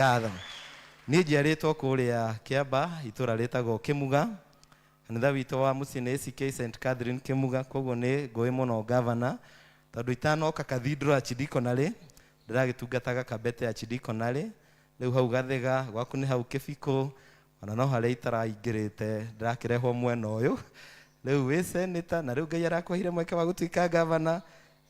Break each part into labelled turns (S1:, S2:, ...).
S1: Ngatho. Niĩ njiarĩtwo kũrĩa Kĩamba, itũra rĩtagwo Kĩmuga. Kanitha witũ wa mũciĩ nĩ ACK St Catherine Kĩmuga, koguo nĩ ngũĩ mũno gavana, tondũ itanoka Cathedral Archdeaconry, ndĩragĩtungataga Kabete Archdeaconry, rĩu hau Gathĩga, gwaku nĩ hau Kĩbikũ, ona no harĩa itaraingĩrĩte ndĩrakĩrehwo mwena ũyũ. Rĩu wĩ senator, na rĩu Ngai arakũheire mweke wa gũtuĩka gavana,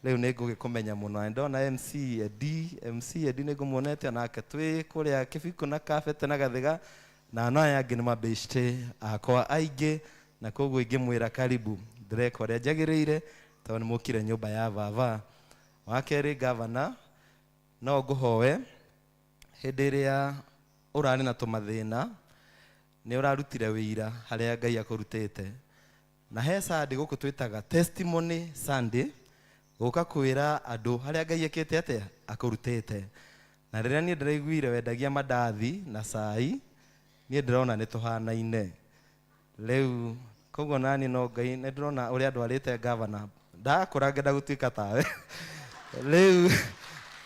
S1: Rĩu nĩ ngũgĩkũmenya mũno. Na ndona MC Eddie, MC Eddie nĩ ngũmuonete onake twĩ kũrĩa Kĩbikũ na Kabete na Gathĩga, na no aya angĩ nĩ mabeshte akwa aingĩ, na koguo ingĩmwĩra karibu, ndĩreka ũrĩa njagĩrĩire, tondũ nĩ mũkire nyũmba ya baba. Wa kerĩ gavana, no ngũhoe hĩndĩ ĩrĩa ũrarĩ na tũmathĩna, nĩ ũrarutire wĩira harĩa Ngai akũrutĩte. Na he Sunday gũkũ twĩtaga Testimony Sunday, gũka kwĩra andũ harĩa Ngai ekĩte atĩa, akũrutĩte. Na rĩrĩa niĩ ndĩraiguire wendagia mandathi na cai, niĩ ndĩrona nĩ tũhanaine. Rĩu koguo naniĩ no Ngai nĩ ndĩrona ũrĩa ndwarĩte gavana, ndakũra ngenda gũtuĩka tawe. Rĩu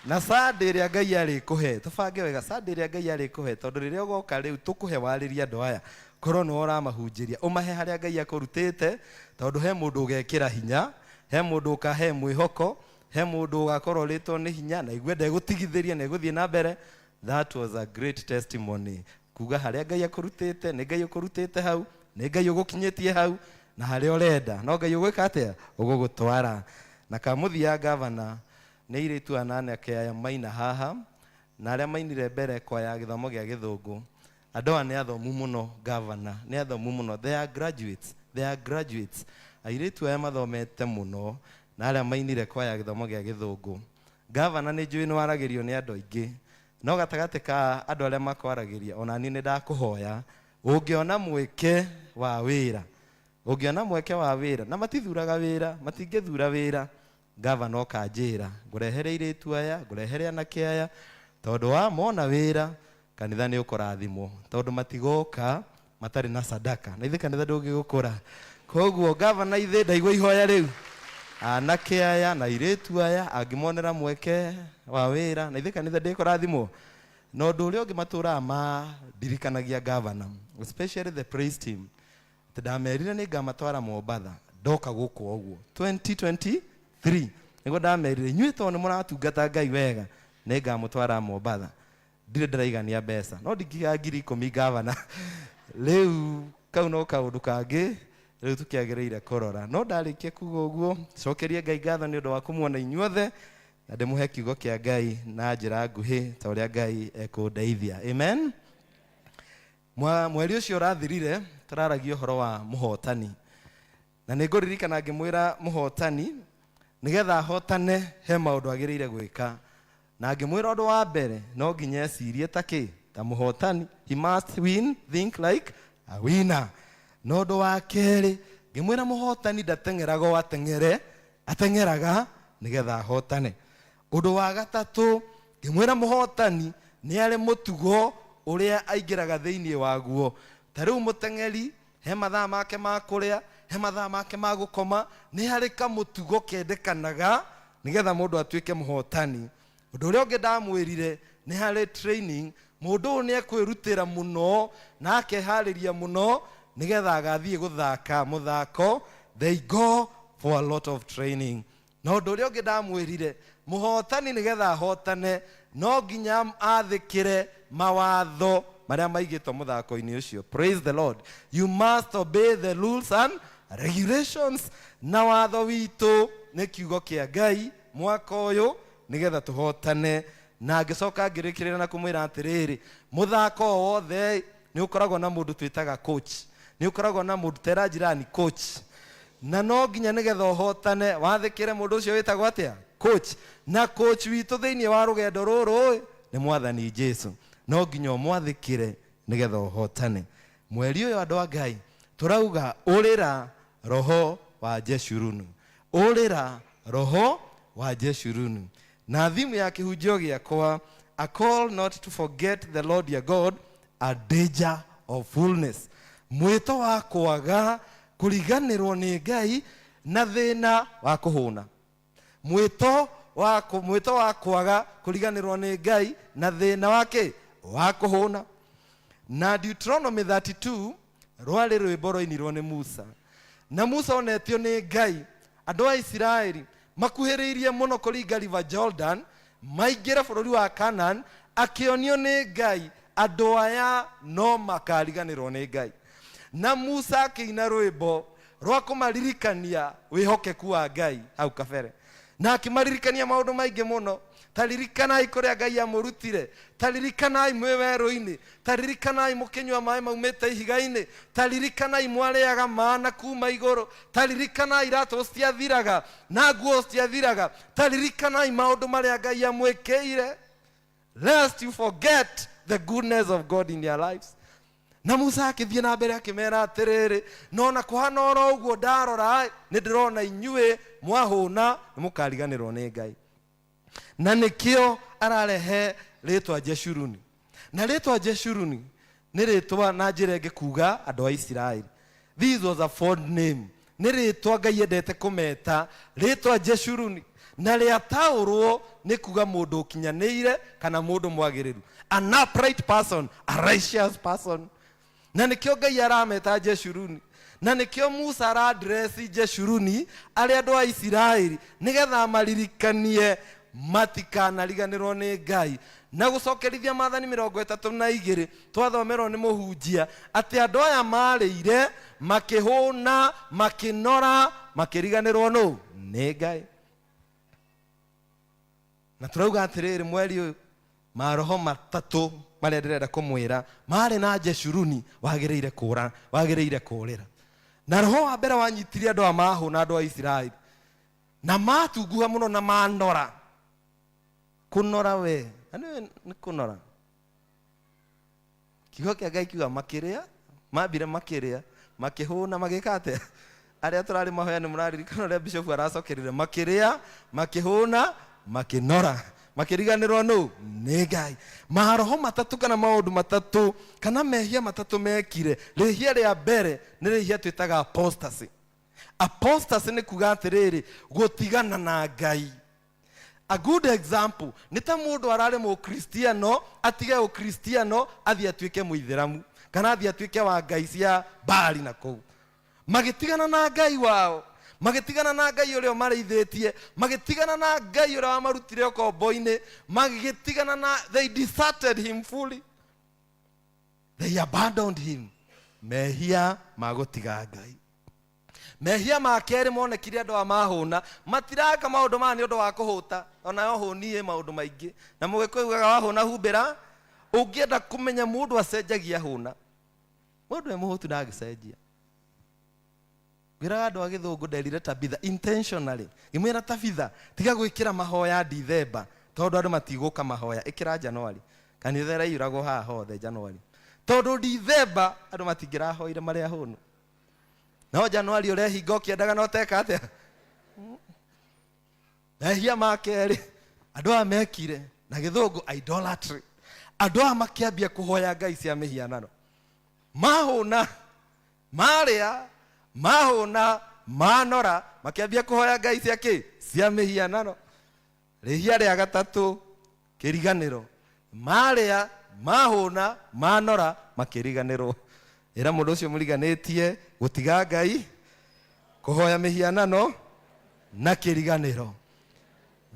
S1: na Sunday ĩrĩa Ngai arĩkũhe, tũbange wega, Sunday ĩrĩa Ngai arĩkũhe, tondũ rĩrĩa ũgoka rĩu tũkũhe warĩrie andũ aya, korwo nĩwe ũramahunjĩria, ũmahe harĩa Ngai akũrutĩte, tondũ he mũndũ ũgekĩra hinya, he mũndũ ũkahe mwĩhoko, he mũndũ ũgakorwo ũrĩtwo nĩ hinya na aigue ndegũtigithĩria na egũthiĩ na mbere. That was a great testimony. Kuga harĩa Ngai akũrutĩte, nĩ Ngai ũkũrutĩte hau, nĩ Ngai ũgũkinyĩtie hau, na harĩa ũrenda, no Ngai ũgwĩka atĩa? Ũgũgũtwara. Na kamũthia gavana, nĩ airĩtu ana anake aya maina haha, na arĩa mainire mbere kwaya gĩthomo gĩa gĩthũngũ. Andũ aya nĩ athomu mũno gavana, nĩ athomu mũno, they are graduates, they are graduates. Airĩtu aya mathomete mũno na arĩa mainire kwaya gĩthomo gĩa gĩthũngũ. Gavana nĩ njũĩ nĩ waragĩrio nĩ andũ aingĩ, no gatagatĩ ka andũ arĩa makwaragĩria ona niĩ nĩ ndakũhoya ũngĩona mweke wa wĩra, ũngĩona mweke wa wĩra, na matithuraga wĩra, matingĩthura wĩra, Gavana ũkanjĩra ngũrehere airĩtu aya, ngũrehere anake aya, tondũ wa mona wĩra kanitha nĩ ũkũrathimwo, tondũ matigoka matarĩ na sadaka, na ithe kanitha ndũngĩgũkũra. Koguo gavana ithe ndaigua ihoya rĩu, anake aya na airĩtu aya angĩmonera mweke wa wĩra, na ithe kanitha ndĩkũrathimwo. Na ũndũ ũrĩa ũngĩ matũraga mandirikanagia gavana, especially the praise team, Atĩ ndamerire nĩ ngamatwara Mombatha ndoka gũkũ ũguo 2023 nĩguo ndamerire inyuĩ tondũ nĩ mũratungata Ngai wega nĩ ngamũtwara Mombatha. Ndirĩ ndĩraigania mbeca no ndingiga 10,000 gavana. Rĩu kau no kaũndũ kangĩ rĩu tũkĩagĩrĩire kũrora. No ndarĩkia kuga ũguo cokerie Ngai ngatho nĩ ũndũ wa kũmuona inyuothe na ndĩmũhe kiugo kĩa Ngai na njĩra nguhĩ ta ũrĩa Ngai ekũndeithia. Amen. Mweri ũcio ũrathirire tũraragia ũhoro wa mũhotani. Na nĩ ngũririkana ngĩmwĩra mũhotani nĩgetha ahotane he maũndũ agĩrĩire gwĩka. Na ngĩmwĩra ũndũ wa mbere no nginya ecirie ta kĩ? Ta mũhotani. He must win, think like a winner. Na ũndũ wa kerĩ ngĩmwĩra mũhotani ndateng'eraga o ateng'ere, ateng'eraga nĩgetha ahotane. Ũndũ wa gatatũ, ngĩmwĩra mũhotani nĩ arĩ mũtugo ũrĩa aingĩraga thĩinĩ waguo. Ta rĩu mũteng'eri, he mathaa make ma kũrĩa, he mathaa make ma gũkoma, nĩ harĩ kamũtugo kendekanaga nĩgetha mũndũ atuĩke mũhotani. Ũndũ ũrĩa ũngĩ ndamwĩrire, nĩ harĩ training, mũndũ ũyũ nĩ ekwĩrutĩra mũno na akeharĩria mũno nĩgetha agathiĩ gũthaka mũthako, they go for a lot of training. Na ũndũ ũrĩa ũngĩ ndamwĩrire, mũhotani nĩgetha ahotane no nginya athĩkĩre mawatho marĩa maigĩtwo mũthako-inĩ ũcio. Praise the Lord. You must obey the rules and regulations. Na watho witũ nĩ kiugo kĩa Ngai mwaka ũyũ nĩgetha tũhotane. Na ngĩcoka ngĩrĩkĩrĩra na kũmwĩra atĩrĩrĩ, mũthako o wothe nĩ ũkoragwo na mũndũ twĩtaga coach. Nĩ ũkoragwo na mũndũ, tera jirani coach. Na no nginya nĩgetha ũhotane wathĩkĩre mũndũ ũcio wĩtagwo atĩa? Coach. Na coach witũ thĩinĩ wa rũgendo rũrũ nĩ Mwathani Jesu. No nginya ũmwathĩkĩre nĩgetha ũhotane. Mweri ũyũ andũ a Ngai tũrauga ũrĩra roho wa Jeshurunu. Ũrĩra roho wa Jeshurunu. Na theme ya kĩhunjio gĩakwa, a call not to forget the Lord your God, a danger of fullness. Mwĩto wa kwaga kũriganĩrwo nĩ Ngai na thĩna wa kũhũna. Mwĩto wa mwĩto wa kwaga kũriganĩrwo nĩ Ngai na thĩna wa kĩ? Wa kũhũna. Na Deuteronomy 32 rwarĩ rwĩmbo rwainirwo nĩ Musa, na Musa onetio nĩ Ngai andũ a Isiraeli makuhĩrĩirie mũno kũringa River Jordan maingĩre bũrũri wa Canaan, akĩonio nĩ Ngai andũ aya no makariganĩrwo nĩ Ngai. Na Musa akĩina rwĩmbo rwa kũmaririkania wĩhokeku wa Ngai hau kabere, na akĩmaririkania maũndũ maingĩ mũno. Ta ririkanai kũrĩa Ngai amũrutire, ta ririkanai mwĩ werũ-inĩ, ta ririkanai mũkĩnyua maĩ maumĩte ihiga-inĩ, ta ririkanai mwarĩaga mana kuma igũrũ, ta ririkanai iratũ citiathiraga na nguo citiathiraga, ta ririkanai maũndũ marĩa Ngai amwĩkĩire, lest you forget the goodness of God in your lives. Na Musa akĩthiĩ na mbere akĩmera atĩrĩrĩ, no na kũhana oro ũguo, ndarora nĩ ndĩrona inyuĩ mwahũna nĩ mũkariganĩrwo nĩ Ngai. Na nĩkĩo ararehe rĩtwa Jeshuruni. Na rĩtwa Jeshuruni nĩ rĩtwa na njĩra ĩngĩ kuga andũ a Isiraeli. This was a fond name, nĩ rĩtwa Ngai endete kũmeta, rĩtwa Jeshuruni, na rĩataũrwo nĩ kuga mũndũ ũkinyanĩire kana mũndũ mwagĩrĩru, an upright person, a righteous person. Na nĩkĩo Ngai arameta Jeshuruni, na nĩkĩo Musa aradresi Jeshuruni arĩ andũ a Isiraeli, nĩgetha amaririkanie matikanariganĩrwo nĩ Ngai. Na gũcokerithia maathani 32 twathomerwo nĩ mũhunjia atĩ andũ aya marĩire, makĩhũna, makĩnora, makĩriganĩrwo nũ? Nĩ Ngai. Na tũrauga atĩrĩrĩ, mweri ũyũ maroho matatũ marĩa ndĩrenda kũmwĩra marĩ na Jeshuruni wagĩrĩire kũra, wagĩrĩire kũrĩra. Na roho wa mbere wanyitire andũ a mahũ na andũ a Isiraeli na matunguha mũno na manora. Kũnora we na nĩ nĩ kũnora. Kiugo kĩa Ngai kiuga makĩrĩa, mambire makĩrĩa, makĩhũna, magĩka atĩa? Arĩa tũrarĩ mahoya nĩ mũraririkana ũrĩa bishop aracokerire, makĩrĩa, makĩhũna, makĩnora, makĩriganĩrwo nũ? Nĩ Ngai. Maroho matatũ kana maũndũ matatũ kana mehia matatũ mekire. Rĩhia rĩa mbere nĩ rĩhia twĩtaga apostasy. Apostasy nĩ kuga atĩrĩrĩ, gũtigana na Ngai. A good example nĩ ta mũndũ ararĩ mũkristiano atige ũkristiano athiĩ atuĩke mũithĩramu kana athiĩ atuĩke wa ngai cia Baali na kũu. Magĩtigana na Ngai wao, magĩtigana na Ngai ũrĩa ũmarĩithĩtie, magĩtigana na Ngai ũrĩa wamarutire ũkombo-inĩ, magĩtigana na, they deserted him fully, they abandoned him. Mehia ma gũtiga Ngai. Mehia ma kerĩ monekire andũ a mahũna matiraka maũndũ maya nĩ ũndũ wa kũhũta. Onayo hũni ĩ maũndũ maingĩ, na mũgĩkũyũ ugaga wahũna humbĩra. Ũngĩenda kũmenya mũndũ acenjagia hũna, mũndũ e mũhũtu ndangĩcenjia. Ngwĩraga andũ a gĩthũngũ, nderire Tabitha intentionally, ngĩmwĩra, Tabitha, tiga gwĩkĩra mahoya Dithemba tondũ andũ matigũka mahoya, ĩkĩra January. Kanitha ĩraiyũragwo haha hothe January, tondũ Dithemba andũ matingĩrahoire marĩ ahũnu. No January ũrehinga ũkĩendaga na ũteka atĩa? Mehia ma kerĩ andũ aya mekire, na gĩthũngũ idolatry. Andũ aya makĩambia kũhoya ngai cia mĩhianano. Mahũna, marĩa, mahũna, manora, makĩambia kũhoya ngai cia kĩ? Cia mĩhianano. Rĩhia rĩa gatatũ, kĩriganĩro. Marĩa, mahũna, manora, makĩriganĩrwo. Ĩra mũndũ ũcio mũriganĩtie, gũtiga Ngai, kũhoya mĩhianano na kĩriganĩro.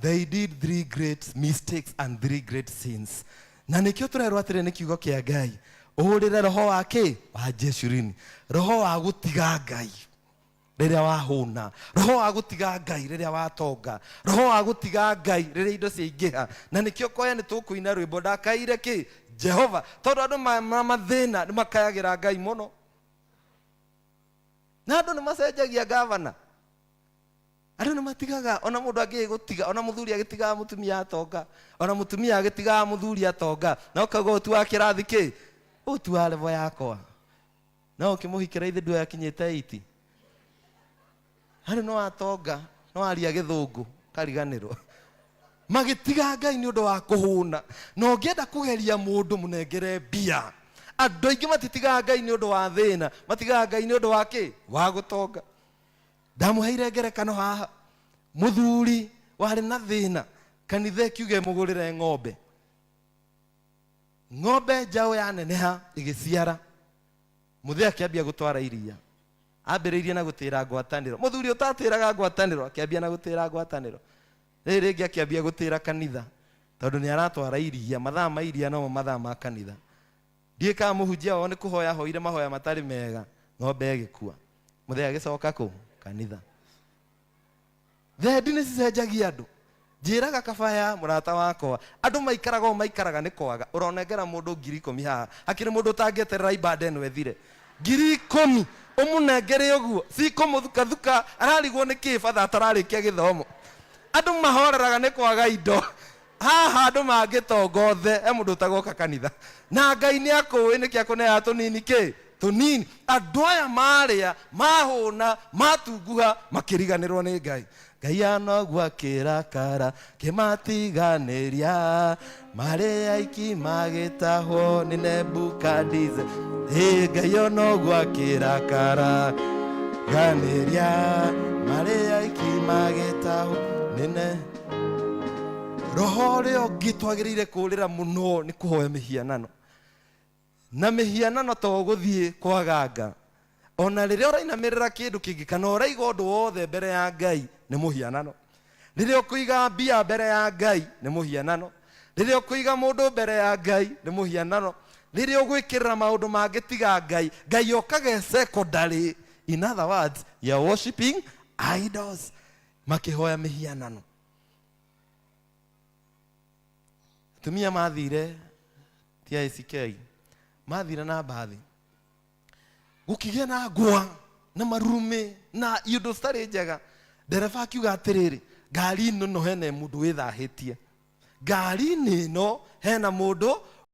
S1: They did three great mistakes and three great sins. Na nĩkĩo tũrerwo atĩrĩ nĩ kiugo kĩa Ngai, ũrĩre roho wa kĩ? Wa Jeshuruni, roho wa gũtiga Ngai rĩrĩa wahũna, roho wa gũtiga Ngai rĩrĩa watonga, roho wa gũtiga Ngai rĩrĩa indo ciaingĩha. Na nĩkĩo kwaya nĩ tũkũina rwĩmbo ndakaire kĩ Jehova, tondũ andũ ma mathĩna nĩ makayagĩra Ngai mũno, na andũ nĩ macenjagia gavana, andũ nĩ matigaga. Ona mũndũ angĩgĩ gũtiga, ona mũthuri agĩtigaga mũtumia atonga, ona mũtumia agĩtigaga mũthuri atonga, na ũkauga ũtu wa kĩrathi kĩ, ũtu wa level yakwa. No ũkĩmũhikĩra ithe nduo yakinyĩte 80 harĩ no atonga, no aria gĩthũngũ kariganĩrwo. Magĩtiga Ngai nĩ ũndũ wa kũhũna. Na ũngĩenda kũgeria mũndũ, mũnengere mbia. Andũ aingĩ matitigaga Ngai nĩ ũndũ wa thĩna, matigaga Ngai nĩ ũndũ wa kĩ? Wa gũtonga. Ndamũheire ngerekano haha, mũthuri warĩ na thĩna, kanitha ĩkiuga ĩmũgũrĩre ng'ombe. Ng'ombe njaũ yaneneha ĩgĩciara, mũthee akĩambia gũtwara iria. Ambĩrĩirie na gũtĩra ngwatanĩro. Mũthuri ũtatĩraga ngwatanĩro akĩambia na gũtĩra ngwatanĩro. Rĩrĩ rĩngĩ akĩambia gũtĩra kanitha tondũ nĩ aratwara iria. Mathaa ma iria nomo mathaa ma kanitha. Ndiũĩ kana mũhunjia wao nĩ kũhoya ahoire mahoya matarĩ mega, ng'ombe ĩgĩkua. Mũthee agĩcoka kũ? Kanitha. Thendi nĩ cicenjagia andũ. Njĩraga Kabaya mũrata wakwa, andũ maikaraga ũũ maikaraga nĩ kwaga. Ũronengera mũndũ 10,000 haha, hakĩrĩ mũndũ ũtangĩeterera ibanda ĩno ĩthire. 10,000 ũmũnengere ũguo, cikũmũthukathuka, ararigwo nĩ kĩĩ batha atararĩkia gĩthomo. Andũ mahoreraga nĩ kwaga indo. Haha andũ mangĩtonga othe, he mũndũ ũtagoka kanitha. Na Ngai nĩ akũĩ nĩkĩ akũneaga tũnini kĩ? Tũnini. Andũ aya marĩa, mahũna, matunguha, makĩriganĩrwo nĩ Ngai. Ngai anoguo akĩrakara, kĩmatiganĩria, marĩ aiki magĩtahwo nĩ Nebukadize. Ĩ Ngai onoguo akĩrakara, ganĩria, marĩ aiki magĩtahwo nĩ Ne roho ũrĩa ũngĩ twagĩrĩire kũũrĩra mũno nĩ kũhoya mĩhianano. Na mĩhianano to gũthiĩ kwaganga. Ona rĩrĩa ũrainamĩrĩra kĩndũ kĩngĩ kana ũraiga ũndũ wothe mbere ya Ngai nĩ mũhianano. Rĩrĩa ũkũiga mbia mbere ya Ngai nĩ mũhianano. Rĩrĩa ũkũiga mũndũ mbere ya Ngai nĩ mũhianano. Rĩrĩa ũgwĩkĩrĩra maũndũ mangĩ tiga Ngai, Ngai okaga e secondary. In other words, you are worshiping idols. Makĩhoya mĩhianano. Atumia mathire ti ACK, mathire na mbathi, gũkĩgĩa na ngwa na marurumĩ na iũndũ citarĩ njega. Ndereba akiuga atĩrĩrĩ, ngari-inĩ ĩno hena mũndũ wĩthahĩtie, ngari-inĩ ĩno hena mũndũ